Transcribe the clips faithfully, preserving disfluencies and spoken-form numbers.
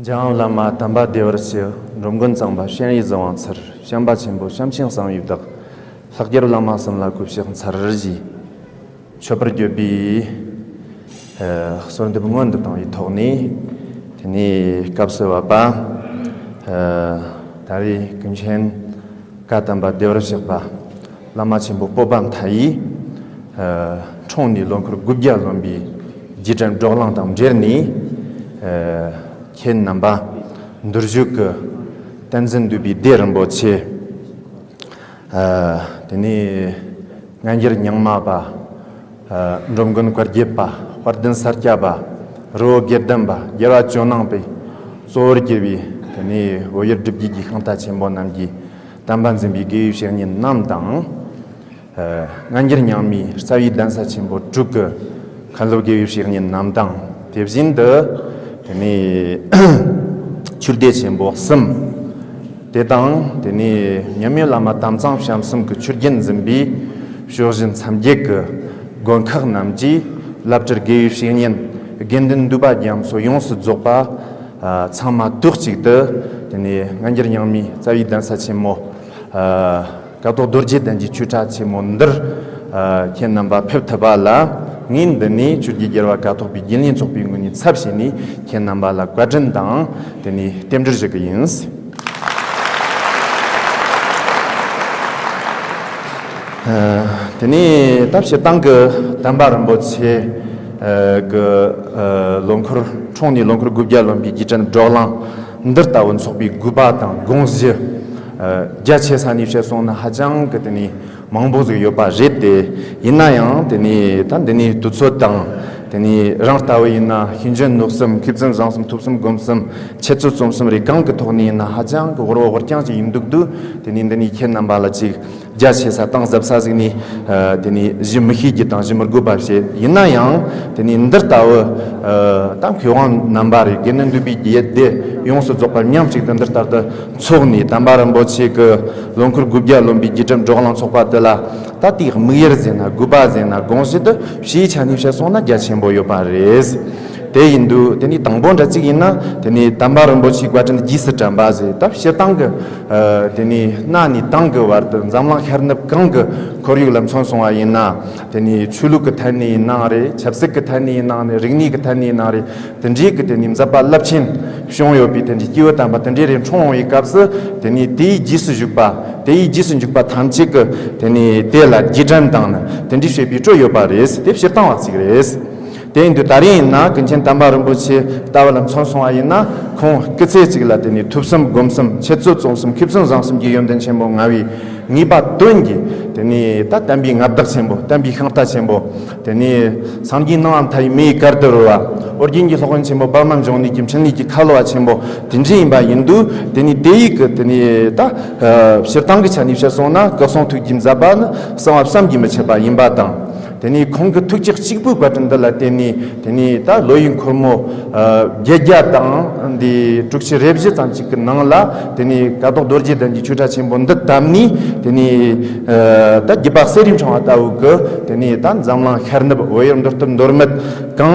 འཇམ་དབྱངས་བླ་མ་དམ་པ་བདེ་བར་གཤེགས། འགྲོ་མགོན་གཙང་པ་སྤྱན་རས་གཟིགས་དབང་ཚར། བྱམས་པ་ཆེན་པོ་བྱམས་ཆེན་གསང་བའི་བདག། ལྷག་རྒྱལ་བླ་མ་གསུམ་ལ་གུས་ཕྱག་འཚལ་ཞུས། མཆོད་པར་བརྗོད་པའི་ཨ་གསོལ་འདེབས་སྔོན་དུ་བཏང་བའི་ཐོག་ནས། དེ་ནས་སྐབས་སུ་བབ་པ་ཨ་ད་རེས་ཀུན་མཁྱེན་བཀའ་དམ་པ་བདེ་བར་གཤེགས་པ་བླ་མ་ཆེན་པོ་སྤོབས་པ་མཐའ་ཡས་ཨ་འཁྲུངས་ནས་ལོ་འཁོར་དགུ་བརྒྱ་ལོན་པའི་རྗེས་དྲན་བགྲོ་གླེང་དང་འབྲེལ་ནས། ཨ་ཁྱེད་རྣམ་པ་འདུར་བཞུགས་ཀྱི་བསྟན་འཛིན་འདུས་པའི་སྡེ་རིན་པོ་ཆེ། ཨ་དེ་ནས་སྔ་འགྱུར་རྙིང་མ་པ། ཨ་འགྲོ་མགོན་བཀའ་བརྒྱུད་པ། དཔལ་ལྡན་ས་སྐྱ་པ། རི་བོ་དགེ་ལྡན་པ། རྒྱལ་བ་ཇོ་ནང་པའི་གཙོ་བོར་གྱུར་པའི་དེ་ནས་བོད་ཡུལ་སྒྲུབ་བརྒྱུད་ཀྱི་ཤིང་རྟ་ཆེན་པོ་རྣམས་ཀྱིས་བསྟན་པ་འཛིན་པའི་དགེ་བའི་བཤེས་གཉེན་རྣམས་དང་། ཨ་སྔ་འགྱུར་རྙིང་མའི་རྩ་བའི་གདན་ས་ཆེན་པོ་དྲུག་གི་མཁན་སློབ་དགེ་བའི་བཤེས་གཉེན་རྣམས་དང་། དེ་བཞིན་དུ་དེ་ནས་ཆོས་སྡེ་ཆེན་པོ་གསུམ། དེ་དང་དེ་ནས་མཉམ་མེད་བླ་མ་དམ་གཙང་བྱམས་གསུམ་གྱི་ཆོས་བརྒྱུད་འཛིན་པའི་ཕྱོགས་བཞི་མཚམས་བརྒྱད་ཀྱི་དགོན་ཁག་རྣམས་ཀྱི་བླ་སྤྲུལ་དགེ་བའི་བཤེས་གཉེན། དགེ་འདུན་འདུས་པ་རྒྱ་མཚོ་ཡོངས་སུ་རྫོགས་པ་ཨ་ཚང་མ་ཐོག་གཅིག་ཏུ། དེ་ནས་སྔ་འགྱུར་རྙིང་མའི་རྩ་བའི་གདན་ས་ཆེན་མོ་ཨ་ཀཿཐོག་རྡོ་རྗེ་གདན་གྱི་ཆོས་གྲྭ་ཆེན་མོ་འདིར་ཨ་ཁྱེད་རྣམ་པ་ཕེབས་ཐུབ་པ་ལ། ངས་འདི་ནས་ཆོས་ཀྱི་རྒྱལ་བ་ཀཿཐོག་པའི་རྒྱུན་ལས་ཚོགས་པའི་ངོས་ནས་ཚབ་བྱས་ནས་ཁྱེད་རྣམ་པ་ལ་བཀའ་དྲིན་དང་དེ་ནས་རྟེན་འབྲེལ་ཞུ་གི་ཡིན། ཨ་དེ་ནས་ད་སྤྱིར་བཏང་གི་དམ་པ་རིན་པོ་ཆེ་ཨ་གི་ཨ་ལོ་འཁོར། འཁྲུངས་ནས་ལོ་འཁོར་དགུ་བརྒྱ་ལོན་པའི་རྗེས་དྲན་བགྲོ་གླེང་འདི་ལྟ་བུ་འཚོགས་པའི་དགོས་པ་དང་དགོངས་གཞི། ཨ་རྒྱ་ཆེ་ས་ནས་བཤད་སོང་ན་ཧ་ཅང་གི་དེ་ནས་མང་པོ་ཟིག་ཡོད་པ་རེད་དེ། ཡིན་ན་ཡང་དེ་ནས་ད་འདི་ནས་དུས་ཚོད་དང་། དེ་ནས་རང་ལྟ་བུ་ཡིན་ན་ཤེས་འཇོན་ནོར་གསུམ། མཁས་བཙུན་བཟང་གསུམ། ཐོས་བསམ་སྒོམ་གསུམ། འཆད་རྩོད་རྩོམ་གསུམ་རེ་གང་གི་ཐོག་ནས་ཡིན་ན་ཧ་ཅང་གི་ཧོར་བོ་ཧོར་རྐྱང་ཅིག་ཡིན་འདུག་དུས། དེ་ནས་འདི་ནས་ཁྱེད་རྣམ་པ་ལ་ཅིག་རྒྱ་ཆེ་ས་གཏིང་ཟབ་ས་ཟིག་ནས་ཨ་དེ་ནས་ཞུ་མི་ཤེས་རྒྱུ་དང་ཞུ་མི་དགོས་པ་བཤད། ཡིན་ན་ཡང་དེ་ནས་འདི་ལྟ་བུ་ཨ་ད་མཁས་དབང་རྣམ་པ་རེ། དགེ་འདུན་འདུས་པའི་རྒྱུད་སྡེ་ཡོངས་སུ་རྫོགས་པ་མཉམ་གཅིག་ཏུ་འདི་ལྟར་དུ་འཚོགས་ནས། དམ་པ་རིན་པོ་ཆེ་གི་ལོ་འཁོར་དགུ་བརྒྱ་ལོན་པའི་རྗེས་དྲན་བགྲོ་གླེང་ཚོགས་པ་འདི་ལ། ད་དེའི་དམིགས་ཡུལ་ཟེར་ན། དགོས་པ་ཟེར་ན། དགོངས་གཞི་འདི་ཕྱིའི་ཆ་ནས་བཤད་སོང་ན་རྒྱ་ཆེན་པོ་ཡོད་པ་རེད། དེ་ཡིན་དུས་དེ་ནས་དང་པོ་འདྲ་གཅིག་ཡིན་ན། དེ་ནས་དམ་པ་རིན་པོ་ཆེའི་བཀའ་དྲིན་རྗེས་སུ་དྲན་པ་ཟེར། ད་སྤྱིར་བཏང་གི་ཨ་དེ་ནས་གནའ་ནས་དེང་གི་བར་དུ་འཛམ་གླིང་ཤར་ནུབ་གང་གི་ཁོར་ཡུག་ལ་མཚོན་སོང་བ་ཡིན་ན། དེ་ནས་ཆོས་ལུགས་ཀྱི་ཐད་ནས་ཡིན་ནའང་རེད། ཆབ་སྲིད་ཀྱི་ཐད་ནས་ཡིན་ནའང་རེད། རིག་གནས་ཀྱི་ཐད་ནས་ཡིན་ནའང་རེད། དེ་འདྲའི་གི་དེ་ནས་མཛད་པ་རླབས་ཆེན་བྱུང་ཡོད་པའི་དེ་འདྲའི་སྐྱེས་བུ་དམ་པ་དེ་འདྲའི་རེ་འཁྲུངས་ཡོང་བའི་སྐབས་སུ། དེ་ནས་དེའི་རྗེས་སུ་ཞུགས་པ། དེའི་རྗེས་སུ་འཇུག་པ་ཐམས་ཅད་ཀྱི་དེ་ནས་དེ་ལ་རྗེས་དྲན་དང་ནི་དེ་འདྲའི་བྱེད་པའི་སྲོལ་ཡོད་པ་རེད། དེ་སྤྱིར་བཏང་བ་ཞིག་རེད། དེ་ཡིན་དུས་ད་རེས་ཡིན་ན་ཀུན་མཁྱེན་དམ་པ་རིན་པོ་ཆེ་ལྟ་བུ་ལ་མཚོན་སོང་བ་ཡིན་ན། ཁོང་སྐུ་ཚེ་གཅིག་ལ་དེ་ནས་ཐོས་བསམ་སྒོམ་གསུམ། འཆད་རྩོད་རྩོམ་གསུམ། མཁས་བཙུན་བཟང་གསུམ་གྱི་ཡོན་ཏན་ཆེན་པོ་མངའ་བའི་ངེས་པ་དོན་གྱི་དེ་ནས་ད་བསྟན་པའི་མངའ་བདག་ཆེན་པོ། བསྟན་པའི་ཤིང་རྟ་ཆེན་པོ། དེ་ནས་སངས་རྒྱས་སྣང་བ་མཐའ་ཡས་མི་ཡི་གར་དུ་རོལ་བ། ཨོ་རྒྱན་གྱི་སློབ་དཔོན་ཆེན་པོ་པདྨ་འབྱུང་གནས་ཀྱི་འཕྲིན་ལས་ཀྱི་ཁ་ལོ་བ་ཆེན་པོ་དེ་འདྲ་ཡིན་པ་ཡིན་དུས། དེ་ནས་དེ་ཡི་གི་དེ་ནས་ད་ཨ་སྤྱིར་བཏང་གི་ཆ་ནས་བཤད་སོང་ན། སྐུ་གསུང་ཐུགས་ཀྱི་མཛད་པ་ནི་གསང་བ་བསམ་གྱིས་མི་ཁྱབ་པ་ཡིན་པ་དང་། དེ་ནས་ཁོང་གི་ཐུགས་བསྐྱེད་གཅིག་པུའི་བཀའ་དྲིན་འདི་ལ་བརྟེན་ནས། དེ་ནས་ད་ལོ་ཡི་འཁོར་མོ་ཨ་བརྒྱད་བརྒྱ་དང་འདི་དྲུག་ཅུ་རེ་བཞི་ཙམ་ཅིག་གི་ནང་ལ། དེ་ནས་ཀཿཐོག་རྡོ་རྗེ་གདན་གྱི་ཆོས་གྲྭ་ཆེན་པོ་འདི་བཏབ་ནས། དེ་ནས་ཨ་ད་རྒྱུད་པ་གསེར་རིའི་འཕྲེང་བ་ལྟ་བུ་གི་དེ་ནས་ད་འཛམ་གླིང་ཤར་ནུབ། བོད་ཡུལ་མདོ་སྟོད་མདོ་སྨད་གང་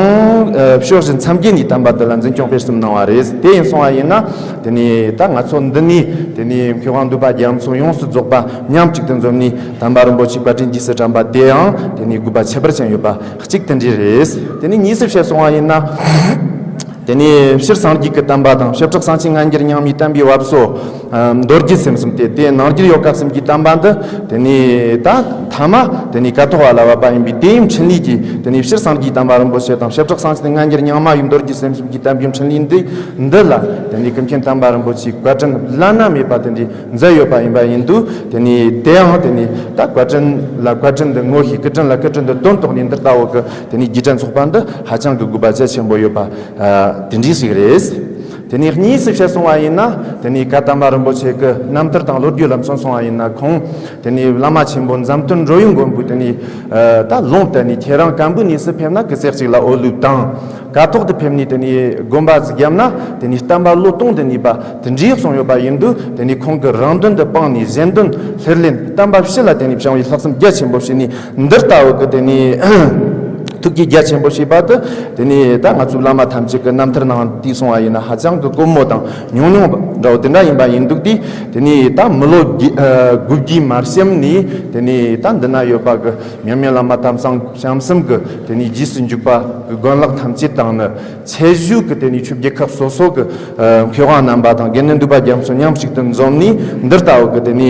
ཨ་ཕྱོགས་བཞི་མཚམས་བརྒྱད་ནས་དམ་པ་འདི་ལ་འཛིན་སྐྱོང་སྤེལ་གསུམ་གནང་བ་རེད། དེ་ཡིན་སོང་བ་ཡིན་ན། དེ་ནས་ད་ང་ཚོ་འདི་ནས་དེ་ནས་མཁས་དབང་འདུས་པ་རྒྱ་མཚོ་ཡོངས་སུ་རྫོགས་པ་མཉམ་གཅིག་ཏུ་འཛོམས་ནས་དམ་པ་རིན་པོ་ཆེའི་བཀའ་དྲིན་རྗེས་སུ་དྲན་པ་དེ་ཡང་དེ་ནས་དགོས་པ་ཁྱད་པར་ཅན་ཡོད་པ་གཅིག་དེ་འདྲ་རེད། དེ་ནས་གཉིས་སུ་བཤད་སོང་བ་ཡིན་ན། དེ་ནས་སྤྱིར་སངས་རྒྱས་ཀྱི་བསྟན་པ་དང་། བྱེ་བྲག་སངས་རྒྱས་སྔ་འགྱུར་རྙིང་མའི་བསྟན་པའི་བབ་སོ། ཨ་མདོ་སྒྱུ་སེམས་གསུམ་སྟེ། དེ་ནང་རྒྱུད་ཡོ་ག་གསུམ་གྱི་བསྟན་པ་འདི་དེ་ནས་ད་ཐ་མ་དེ་ནས་ཀཿཐོག་པ་ལ་བབ་པ་ཡིན་པས། དེའི་འཕྲིན་ལས་ཀྱིས་དེ་ནས་སྤྱིར་སངས་རྒྱས་དམ་པ་རིན་པོ་ཆེ་དང་། བྱེ་བྲག་སངས་རྒྱས་སྔ་འགྱུར་རྙིང་མ་ཡི་མདོ་སྒྱུ་སེམས་གསུམ་གྱི་བསྟན་པའི་འཕྲིན་ལས་འདི་འདི་ལ་དེ་ནས་ཀུན་མཁྱེན་དམ་པ་རིན་པོ་ཆེའི་བཀའ་དྲིན་བླ་ན་མེད་པ་དེ་འདྲའི་མཛད་ཡོད་པ་ཡིན་པ་ཡིན་དུས། དེ་ནས་དེ་ཡང་དེ་ནས་ད་བཀའ་དྲིན་ལ་བཀའ་དྲིན་དུ་ངོ་ཤེས། སྐུ་དྲིན་ལ་སྐུ་དྲིན་དུ་དོན་རྟོགས་ནས། འདི་ལྟ་བུ་གི་དེ་ནས་རྗེས་དྲན་ཚོགས་པ་འདི་ཧ་ཅང་གི་དགོས་པ་རྒྱ་ཆེན་པོ་ཡོད་པ་ཨ་དེ་འདྲའི་ཞིག་རེད། དེ་ནས་གཉིས་སུ་བཤད་སོང་བ་ཡིན་ན། དེ་ནས་བཀའ་གདམས་པ་རིན་པོ་ཆེ་གི་རྣམ་ཐར་དང་ལོ་རྒྱུས་ལ་མཚོན་སོང་བ་ཡིན་ན། ཁོང་དེ་ནས་བླ་མ་ཆེན་པོ་འཛམ་སྟོན་འགྲོ་བའི་མགོན་པོས་དེ་ནས་ཨ་ད་ལུང་བསྟན་ནས། ཁྱེད་རང་སྐམ་པོའི་གནས་སུ་ཕེབས་ན་སྐུ་ཚེ་གཅིག་ལ་འོ་ལུག་དང་། ཀཿཐོག་ཏུ་ཕེབས་ནས་དེ་ནས་དགོན་པ་ཟིག་བརྒྱབ་ན་དེ་ནས་བསྟན་པ་ལོ་སྟོང་དུ་གནས་པ་དེ་འདྲའི་གསུངས་ཡོད་པ་ཡིན་དུས། དེ་ནས་ཁོང་གི་རང་དོན་དུ་སྤངས་ནས་གཞན་དོན་ལྷུར་ལེན། བསྟན་པ་ཕྱི་ལ་དེ་ནས་བྱང་བའི་ལྷག་བསམ་རྒྱ་ཆེན་པོ་བྱས་ནས། འདི་ལྟ་བུ་གི་དེ་ནས་ ཐུགས་རྗེ་རྒྱ་ཆེན་པོ་ཞེས་པ་དེ། དེ་ནས་ད་ང་ཚོའི་བླ་མ་ཐམས་ཅད་ཀྱི་རྣམ་ཐར་ནང་དུ་སོང་བ་ཡིན་ན་ཧ་ཅང་གི་དཀོན་མོ་དང་ཉུང་ཉུང་འདྲ་བོ་དེ་འདྲ་ཡིན་པ་ཡིན་འདུག་དུས། དེ་ནས་ད་མི་ལོ་བརྒྱད་ཨ་དགུ་བརྒྱའི་མར་གཤམ་ནས། དེ་ནས་ད་འདི་ན་ཡོད་པ་གི་མྱ་ངན་བླ་མ་དམ་གཙང་བྱང་སེམས་ཀྱི་དེ་ནས་རྗེས་སུ་འཇུག་པ་གི་དགོན་ལག་ཐམས་ཅད་དང་ནི། ཚད་གཞི་གི་དེ་ནས་ཆོས་བརྒྱུད་ཁག་སོ་སོ་གི་ཨ་མཁས་དབང་རྣམ་པ་དང་དགེ་འདུན་འདུས་པ་རྒྱ་མཚོ་མཉམ་གཅིག་ཏུ་འཛོམས་ནས། འདི་ལྟ་བུ་གི་དེ་ནས་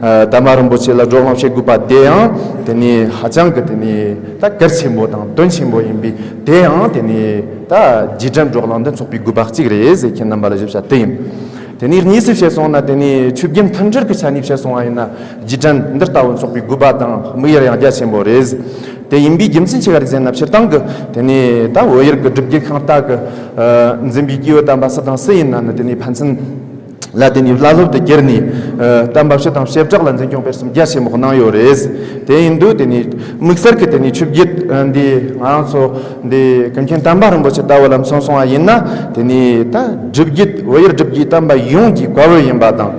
ཨ་དམ་པ་རིན་པོ་ཆེ་ལ་བགྲོ་གླེང་བྱེད་དགོས་པ་དེ་ཡང་། དེ་ནས་ཧ་ཅང་གི་དེ་ནས་ད་གལ་ཆེན་པོ་དང་དོན་ཆེན་པོ་ཡིན་པས། དེ་ཡང་དེ་ནས་ད་རྗེས་དྲན་བགྲོ་གླེང་འདི་འཚོགས་པའི་དགོས་པ་གཅིག་རེད་ཟེར། ཁྱེད་རྣམ་པ་ལ་ཞུ་བྱ་དེ་ཡིན། དེ་ནས་གཉིས་སུ་བཤད་སོང་ན། དེ་ནས་ཆོས་བརྒྱུད་མཐུན་སྒྲིལ་གྱི་ཆ་ནས་བཤད་སོང་བ་ཡིན་ན། རྗེས་དྲན་འདི་ལྟ་བུ་འཚོགས་པའི་དགོས་པ་དང་དམིགས་ཡུལ་ཡང་རྒྱ་ཆེན་པོ་རེད། དེ་ཡིན་པའི་རྒྱུ་མཚན་ཆི་ག་རེད་ཟེར་ན། སྤྱིར་བཏང་གི་དེ་ནས་ད་བོད་ཡུལ་གྱི་སྒྲུབ་བརྒྱུད་ཤིང་རྟ་གི་ཨ་འཛིན་པའི་སྐྱེས་བུ་དམ་པ་སུ་དང་སུ་ཡིན་ན་ནི། དེ་ནས་ཕན་ཚུན་ལ་དེ་ནས་བླ་སློབ་ཏུ་གྱུར་ནས་ཨ་བསྟན་པ་སྤྱི་དང་བྱེ་བྲག་ལ་འཛིན་སྐྱོང་སྤེལ་གསུམ་རྒྱ་ཆེན་པོ་གནང་ཡོད་རེད། དེ་ཡིན་དུས་དེ་ནས་དམིགས་བསལ་གྱི་དེ་ནས་ཆོས་བརྒྱུད་ཨ་འདི་ང་རང་ཚོ་འདི་ཀུན་མཁྱེན་དམ་པ་རིན་པོ་ཆེ་ལྟ་བུ་ལ་མཚོན་སོང་བ་ཡིན་ན། དེ་ནས་ད་སྒྲུབ་བརྒྱུད་བོད་ཡུལ་སྒྲུབ་བརྒྱུད་བསྟན་པ་ཡོངས་ཀྱི་བཀའ་བབས་ཡིན་པ་དང་།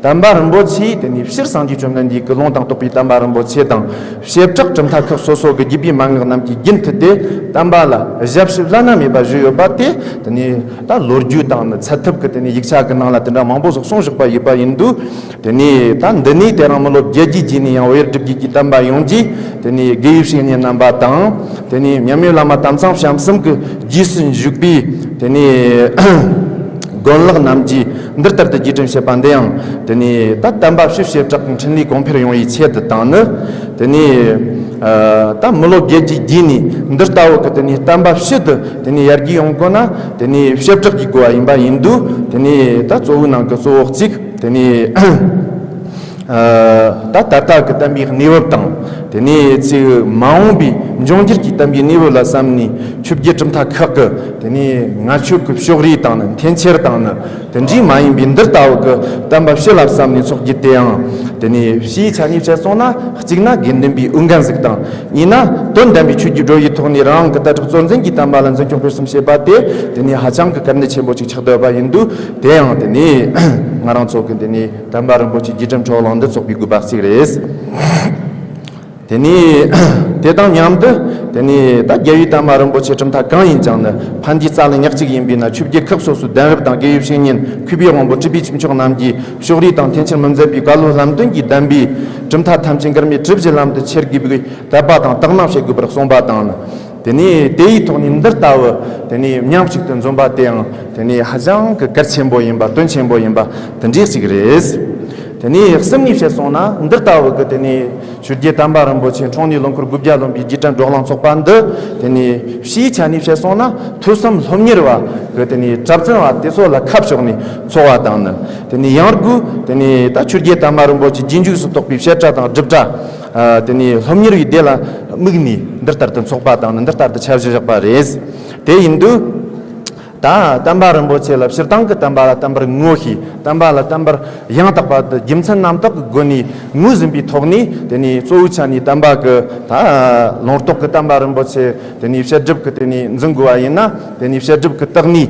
དམ་པ་རིན་པོ་ཆེས་དེ་ནས་སྤྱིར་སངས་རྒྱས་བཅོམ་ལྡན་འདས་ཀྱི་ལུང་དང་རྟོགས་པའི་དམ་པ་རིན་པོ་ཆེ་དང་། བྱེ་བྲག་གྲུབ་མཐའ་ཁག་སོ་སོ་གི་བརྒྱུད་པའི་མན་ངག་རྣམས་ཀྱི་རྒྱུན་མཐུད་དེ་བསྟན་པ་ལ་ཞབས་ཞུ་བླ་ན་མེད་པ་ཞུས་ཡོད་པ་དེ། དེ་ནས་ད་ལོ་རྒྱུས་དང་ནི་ཚད་ཐིབ་ཀྱི་དེ་ནས་ཡིག་ཆ་གི་ནང་ལ་དེ་འདྲ་མང་པོ་ཟིག་གསུངས་བཞག་པ་ཡིན་པ་ཡིན་དུས། དེ་ནས་ད་འདི་ནས་དེ་རིང་མི་ལོ་བརྒྱད་བརྒྱའི་རྗེས་ནས་ཡང་བོད་ཡུལ་སྒྲུབ་བརྒྱུད་ཀྱི་བསྟན་པ་ཡོངས་ཀྱི་དེ་ནས་དགེ་བའི་བཤེས་གཉེན་རྣམ་པ་དང་། དེ་ནས་མྱ་ངན་བླ་མ་དམ་གཙང་བྱང་སེམས་ཀྱི་རྗེས་སུ་འཇུག་པའི་དེ་ནས་དགོན་ལག་རྣམས་ཀྱིས་འདི་ལྟར་དུ་རྗེས་དྲན་བྱེད་པ་འདི་ཡང་། དེ་ནས་ད་བསྟན་པ་སྤྱི་བྱེ་བྲག་གི་འཕྲིན་ལས་གོང་འཕེལ་ཡོང་བའི་ཆེད་དུ་དང་ནི། དེ་ནས་ཨ་ད་མི་ལོ་བརྒྱད་བརྒྱའི་རྗེས་ནས་འདི་ལྟ་བུ་གི་དེ་ནས་བསྟན་པ་སྤྱི་དུ་དེ་ནས་ཡར་རྒྱས་ཡོང་དགོས་ན། དེ་ནས་བྱེ་བྲག་གི་དགོས་པ་ཡིན་པ་ཡིན་དུས། དེ་ནས་ད་གཙོ་བོའི་ནང་གི་གཙོ་བོ་གཅིག་དེ་ནས་ཨ་ད་ད་ལྟ་གི་བསྟན་པའི་གནས་བབ་དང་། དེ་ནས་ཅིག་མ་འོངས་པའི་འབྱུང་འགྱུར་གྱི་བསྟན་པའི་གནས་བབ་ལ་བསམ་ནས། ཆོས་བརྒྱུད་གྲུབ་མཐའ་ཁག་གི་དེ་ནས་ངར་ཆོས་ཀྱི་ཕྱོགས་རིས་དང་ནི་འཐེན་འཁྱེར་དང་ནི། དེ་འདྲའི་མ་ཡིན་པའི་འདི་ལྟ་བུ་གི་བསྟན་པ་སྤྱི་ལ་བསམ་ནས་འཚོགས་རྒྱུ་དེ་ཡང་། དེ་ནས་སྤྱིའི་ཆ་ནས་བཤད་སོང་ན། གཅིག་ན་དགེ་འདུན་པའི་འོས་འགན་ཟིག་དང་། གཉིས་ན་དོན་དམ་པའི་ཆོས་ཀྱི་སྒྲོ་ཡི་ཐོག་ནས་རང་གི་ལྟ་གྲུབ་གཙོ་འཛིན་གྱི་བསྟན་པ་ལ་འཛིན་སྐྱོང་སྤེལ་གསུམ་བྱེད་པ་དེ། དེ་ནས་ཧ་ཅང་གི་གལ་གནད་ཆེན་པོ་ཅིག་ཆགས་བསྡད་པ་ཡིན་དུས། དེ་ཡང་དེ་ནས་ང་རང་ཚོ་གི་དེ་ནས་དམ་པ་རིན་པོ་ཆེའི་རྗེས་དྲན་བགྲོ་གླེང་འདི་འཚོགས་པའི་དགོས་པ་གཅིག་རེད། དེ་ནས་དེ་དང་མཉམ་དུ། དེ་ནས་ད་རྒྱལ་བའི་བསྟན་པ་རིན་པོ་ཆེ་གྲུབ་མཐའ་གང་ཡིན་ཀྱང་ནི། ཕན་བདེའི་རྩ་ལ་ཉག་གཅིག་ཡིན་པས་ན། ཆོས་བརྒྱུད་ཁག་སོ་སོའི་གདན་རབས་དང་། དགེ་བའི་བཤེས་གཉེན། མཁས་པའི་དབང་པོ། གྲུབ་པའི་ཁྱུ་མཆོག་རྣམས་ཀྱིས་ཕྱོགས་རིས་དང་འཐེན་འཁྱེར་མི་མཛད་པའི་བཀའ་སློབ་ལམ་སྟོན་གྱིས་བདམས་པའི་གྲུབ་མཐའ་ཐམས་ཅད་འགལ་མེད་གྲུབ་བཞི་ལམ་དུ་ཁྱེར་དགོས་པའི་དད་པ་དང་དག་སྣང་བྱེད་དགོས་པར་གསུངས་པ་དང་ནི། དེ་ནས་དེ་ཡི་ཐོག་ནས་འདི་ལྟ་བུ་དེ་ནས་མཉམ་གཅིག་ཏུ་འཛོམས་པ་དེ་ཡང་། དེ་ནས་ཧ་ཅང་གི་གལ་ཆེན་པོ་ཡིན་པ། དོན་ཆེན་པོ་ཡིན་པ་དེ་འདྲའི་ཞིག་རེད། དེ་ནས་གསུམ་ནས་བཤད་སོང་ན། འདི་ལྟ་བུ་གི་དེ་ནས་ཆོས་རྒྱལ་དམ་པ་རིན་པོ་ཆེ་འཁྲུངས་ནས་ལོ་འཁོར་དགུ་བརྒྱ་ལོན་པའི་རྗེས་དྲན་བགྲོ་གླེང་ཚོགས་པ་འདི། དེ་ནས་སྤྱིའི་ཆ་ནས་བཤད་སོང་ན། ཐོས་བསམ་སློབ་གཉེར་བ་གི་དེ་ནས་གྲྭ་བཙུན་བ་དེ་ཚོ་ལ་ཁ་ཕྱོགས་ནས་ཚོགས་པ་དང་ནི། དེ་ནས་ཡང་སྒོས་དེ་ནས་ད་ཆོས་རྒྱལ་དམ་པ་རིན་པོ་ཆེ་རྗེས་འཇུག་སུ་གཏོགས་པའི་བཤད་གྲྭ་དང་སྒྲུབ་གྲྭ། ཨ་དེ་ནས་སློབ་གཉེར་བའི་སྡེ་ལ་དམིགས་ནས་འདི་ལྟར་དུ་ཚོགས་པ་དང་ནི། འདི་ལྟར་དུ་འཆར་གཞི་བཞག་པ་རེད། དེ་ཡིན་དུས། ད་དམ་པ་རིན་པོ་ཆེ་ལ་སྤྱིར་བཏང་གི་བསྟན་པ་ལ་བསྟན་པར་ངོ་ཤེས། བསྟན་པ་ལ་བསྟན་པར་ཡང་དག་པ་དེ་རྒྱུ་མཚན་རྣམ་དག་གི་སྒོ་ནས་ངོས་ཟིན་པའི་ཐོག་ནས། དེ་ནས་གཙོ་བོའི་ཆ་ནས་བསྟན་པ་གི་ད་ལུང་རྟོགས་ཀྱི་བསྟན་པ་རིན་པོ་ཆེ། དེ་ནས་བཤད་སྒྲུབ་ཀྱི་དེ་ནས་འཛིན་དགོས་པ་ཡིན་ན། དེ་ནས་བཤད་སྒྲུབ་ཀྱི་བརྟག་གནས་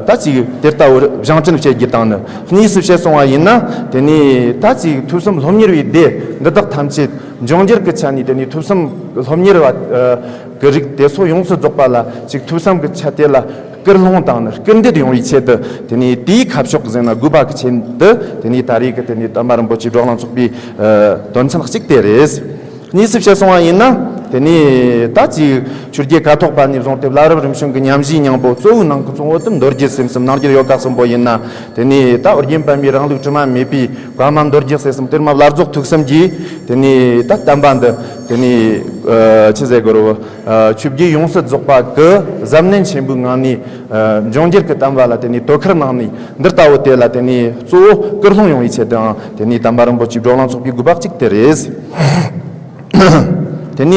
ད་ཅིག་དེ་ལྟ་བུར་བཞེངས་སྐྲུན་བྱེད་རྒྱུ་དང་ནི། གཉིས་སུ་བཤད་སོང་བ་ཡིན་ན། དེ་ནས་ད་ཅིག་ཐོས་བསམ་སློབ་གཉེར་བའི་སྡེ་འདི་དག་ཐམས་ཅད་འབྱུང་འགྱུར་གྱི་ཆ་ནས། དེ་ནས་ཐོས་བསམ་སློབ་གཉེར་བ་གི་རིགས་དེ་ཚོ་ཡོངས་སུ་རྫོགས་པ་ལ་ཅིག་ཐོས་བསམ་གྱི་ཆ་དེ་ལ་སྐུལ་སློང་དང་ནི་སྐུལ་འདེད་ཡོང་བའི་ཆེད་དུ། དེ་ནས་དེའི་ཁ་ཕྱོགས་ཟེར་ན་དགོས་པ་གི་ཆེད་དུ། དེ་ནས་ད་རེས་ཀྱི་དེ་ནས་དམ་པ་རིན་པོ་ཆེའི་བགྲོ་གླེང་ཚོགས་པའི་ཨ་དོན་ཚན་གཅིག་དེ་རེད། གཉིས་སུ་བཤད་སོང་བ་ཡིན་ན། དེ་ནས་ད་ཅིག་ཆོས་རྒྱལ་ཀཿཐོག་པ་ནས་བཟུང་སྟེ་བླ་རབས་རིམ་བྱོན་གྱི་ཉམས་བཞེས་སྙིང་པོ་གཙོ་བོའི་ནང་གི་གཙོ་བོ་དེ་མདོ་རྒྱུད་སེམས་གསུམ་ནང་རྒྱུད་ཡོ་ག་གསུམ་པོ་ཡིན་ན། དེ་ནས་ད་ཨོ་རྒྱན་པདྨའི་རང་ལུགས་དྲི་མ་མེད་པའི་བཀའ་མ་མདོ་རྒྱུད་རྩེ་གསུམ། གཏེར་མ་བླ་རྫོགས་ཐུགས་གསུམ་གྱིས། དེ་ནས་ད་བསྟན་པ་འདི་དེ་ནས་ཨ་ཆི་ཟེར་དགོས་རེད། ཨ་ཆོས་བརྒྱུད་ཡོངས་སུ་རྫོགས་པ་གི་གཟབ་ནན་ཆེན་པོའི་ངང་ནས། ཨ་འབྱུང་འགྱུར་གྱི་བསྟན་པ་ལ་དེ་ནས་དོ་ཁུར་གནང་ནས། འདི་ལྟ་བུ་དེ་ལ་དེ་ནས་གཙོ་བོ་སྐུལ་སློང་ཡོང་བའི་ཆེད་དུའང་། དེ་ནས་དམ་པ་རིན་པོ་ཆེའི་བགྲོ་གླེང་ཚོགས་པའི་དགོས་པ་གཅིག་དེ་རེད། དེ་ནས་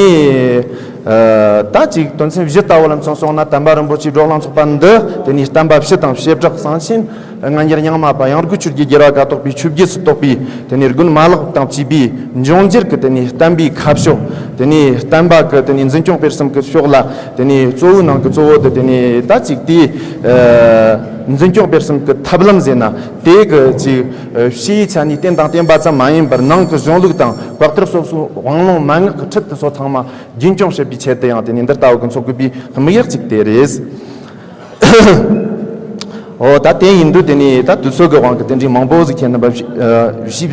ཨ་ད་ཅིག་དོན་ཚན་བཞི་ལྟ་བུ་ལ་མཚོན་སོང་ན། དམ་པ་རིན་པོ་ཆེའི་བགྲོ་གླེང་ཚོགས་པ་འདི་དེ་ནས་བསྟན་པ་སྤྱི་དང་བྱེ་བྲག་གསང་ཆེན་སྔ་འགྱུར་རྙིང་མ་པ། ཡང་སྒོས་ཆོས་རྒྱལ་རྒྱལ་བ་ཀཿཐོག་པའི་ཆོས་བརྒྱུད་སུ་གཏོགས་པའི་དེ་ནས་དགོན་མ་ལག་དང་བཅས་པའི་འབྱུང་འགྱུར་གྱི་དེ་ནས་བསྟན་པའི་ཁ་ཕྱོགས། དེ་ནས་བསྟན་པ་གི་དེ་ནས་འཛིན་སྐྱོང་སྤེལ་གསུམ་གྱི་ཕྱོགས་ལ། དེ་ནས་གཙོ་བོའི་ནང་གི་གཙོ་བོ་དེ། དེ་ནས་ད་ཅིག་དེའི་ཨ་ འཛིན་སྐྱོང་སྤེལ་གསུམ་གྱི་ཐབས་ལམ་ཟེར་ན་དེ་གི་ཅིག་ཕྱིའི་ཆ་ནས་བསྟན་དང་བསྟན་པ་ཙམ་མ་ཡིན་པར་ནང་གི་གཞུང་ལུགས་དང་དཔལ་དར་སོགས་སུ་དབང་ལུང་མན་ངག་གི་ཁྲིད་དེ་སོགས་ཚང་མ་རྒྱུན་སྐྱོང་བྱེད་པའི་ཆེད་དུ་ཡང་དེ་ནས་འདི་ལྟ་བུ་གི་འཚོགས་དགོས་པའི་དམིགས་ཡུལ་གཅིག་དེ་རེད། ཨོ་ད་དེ་ཡིན་དུས་དེ་ནས་ད་དུས་ཚོད་ཀྱི་དབང་གིས་དེ་འདྲའི་མང་པོ་ཟིག་ཁྱེད་རྣམ་པ་ཞིབ་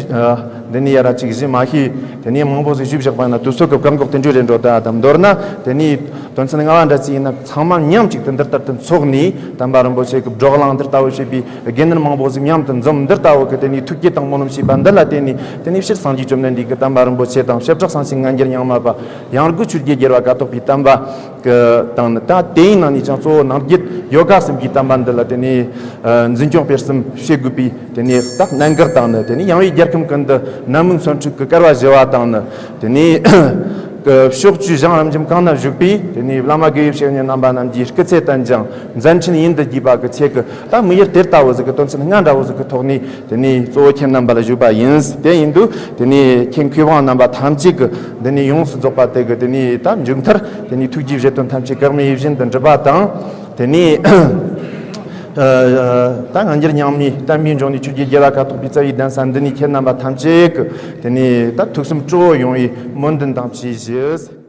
འདི་ནས་ཡར་ཅིག་ཞུ་མ་ཤེས། དེ་ནས་མང་པོ་ཟིག་ཞུས་བཞག་པ་ན་དུས་ཚོད་ཀྱི་བཀག་འགོག་དེ་འདྲ་རེད་འགྲོ། ད་དམ་མདོར་ན་དེ་ནས་དོན་ཚན་ལྔ་པ་འདྲ་ཅིག་ཡིན་ན་ཚང་མ་མཉམ་གཅིག་ཏུ་འདི་ལྟར་དུ་འཚོགས་ནས་དམ་པ་རིན་པོ་ཆེ་གི་བགྲོ་གླེང་འདི་ལྟ་བུ་བྱས་པའི་དགེ་འདུན་མང་པོ་ཟིག་མཉམ་དུ་འཛོམས། འདི་ལྟ་བུ་གི་དེ་ནས་ཐུགས་བསྐྱེད་དང་སྨོན་ལམ་བྱས་པ་འདི་ལ་བརྟེན་ནས་དེ་ནས་སྤྱིར་སངས་རྒྱས་བཅོམ་ལྡན་འདས་ཀྱི་དམ་པ་རིན་པོ་ཆེ་དང་བྱེ་བྲག་སངས་རྒྱས་སྔ་འགྱུར་རྙིང་མ་པ་ཡང་སྒོས་ཆོས་བརྒྱད་རྒྱལ་བ་ཀ་དག་པའི་དམ་པ་གི་དང་ནི། ད་དེའི་ནང་ནས་ཀྱང་གཙོ་བོ་ནང་རྒྱུད་ཡོ་ག་གསུམ་གྱི་བསྟན་པ་འདི་ལ་དེ་ནས་འཛིན་སྐྱོང་སྤེལ་གསུམ་བྱེད་དགོས་པའི་དེ་ནས་ད་གནད་འགག་དང་ནི། དེ་ནས་ཡང་བའི་རྒྱལ་ཁམས་ཀུན་ཏུ་ནད་མུག་མཚོན་འཁྲུག་གི་བསྐལ་བ་བཞི་བ་དང་ནི། དེ་ནས་ཕྱོགས་བཅུའི་ཞིང་རབ་འབྱམས་གང་ན་བཞུགས་པའི་དེ་ནས་བླ་མ་དགེ་བའི་བཤེས་གཉེན་རྣམ་པ་རྣམས་ཀྱི་སྐུ་ཚེ་བརྟན་ཅིང་མཛད་འཕྲིན་ཡུན་དུ་རྒྱས་པ་གི་ཆེད་ཀྱི་ད་དམིགས་ཡུལ་དེ་ལྟ་བུ་ཟིག་གི་དོན་ཚན་ལྔ་འདྲ་བོ་ཟིག་གི་ཐོག་ནས་དེ་ནས་གཙོ་བོ་ཁྱེད་རྣམ་པ་ལ་ཞུས་པ་ཡིན། དེ་ཡིན་དུས་དེ་ནས་ཁྱེད་མཁས་དབང་རྣམ་པ་ཐམས་ཅད་ཀྱི་འདི་ནས་ཡོངས་སུ་རྫོགས་པ་དེ་གི་དེ་ནས་ད་མཇུག་མཐར་དེ་ནས་ཐུགས་རྗེའི་བཞེད་དོན་ཐམས་ཅད་གེགས་མེད་ཡིད་བཞིན་དུ་འགྲུབ་པ་དང་། དེ་ནས་ད་སྔ་འགྱུར་རྙིང་མའི་བསྟན་པའི་འབྱུང་གནས་ཆོས་བརྒྱད་རྒྱལ་བ་ཀ་དག་པའི་རྩ་བའི་གདན་ས་འདི་ནས་ཁྱེད་རྣམ་པ་ཐམས་ཅད་ཀྱི་དེ་ནས་ད་ཐུགས་བསམ་སྤྲོ་བོ་ཡོང་བའི་སྨོན་འདུན་དང་བཅས་བཞེས།